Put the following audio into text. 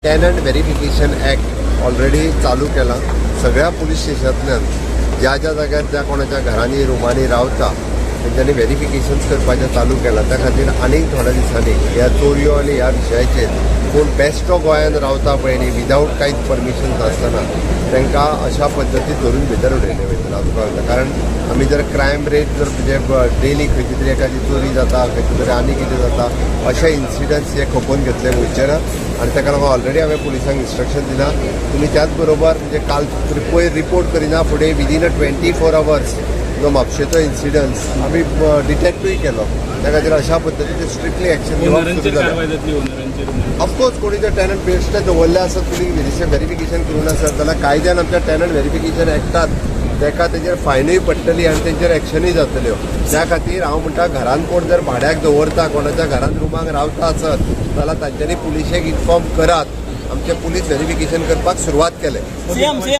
Tenant verification act already चालू केला. सगळ्या पुलीस स्टेशनांतल्यान ज्या ज्या जाग्यार ज्या कोणाच्या घरांनी रुमांनी रावता तेंच्यांनी व्हेरिफिकेशन्स करपाचें चालू केलां. त्या खातीर आनीक थोड्या दिसांनी ह्या चोरयो आनी ह्या विशयाचेर कोण बेश्टो गोंयान रावता पळय न्ही, विदावट कांयच परमिशन नासतना, तांकां अशा पद्दतीन धरून भितर उडयले वयतले, हांव तुका सांगता. कारण आमी जर क्रायम रेट जर म्हणजे डेली खंयची तरी एखादी चोरी जाता, खंयची तरी आनी कितें जाता, अशे इन्सिडंट्स हे खपोवन घेतले वयचे ना. आनी ताका लागून ऑलरेडी हांवें पुलिसांक इन्स्ट्रक्शन दिलां, तुमी त्याच बरोबर म्हणजे काल पयर रिपोर्ट करिना फुडें विदीन अ 24 अवर्स जो म्हापशेचो इन्सिडंट्स आमी डिटेक्टूय केलो. त्या खातीर अशा पद्दतीचे स्ट्रिक्टली एक्शन घेवप सुरू ओनरांचेर जालें. कारवाय जातली ओनरांचेर? ऑफकोर्स, कोणी जर टेनंट बेश्टे दवरले आसत, तुमी व्हेरिफिकेशन करूं नासत जाल्यार कायद्यान आमच्या टेनंट व्हेरिफिकेशन एक्टात तेका तेजेर फायनूय पडटली आनी तेंचेर एक्शनूय जातल्यो. त्या खातीर हांव म्हणटा, घरान कोण जर भाड्याक दवरता, कोणाच्या घरान रुमाक रावता आसत जाल्यार तांच्यांनी पुलिशेक इन्फॉर्म करात. आमचे पुलीस व्हेरिफिकेशन करपाक सुरवात केले. सीएम.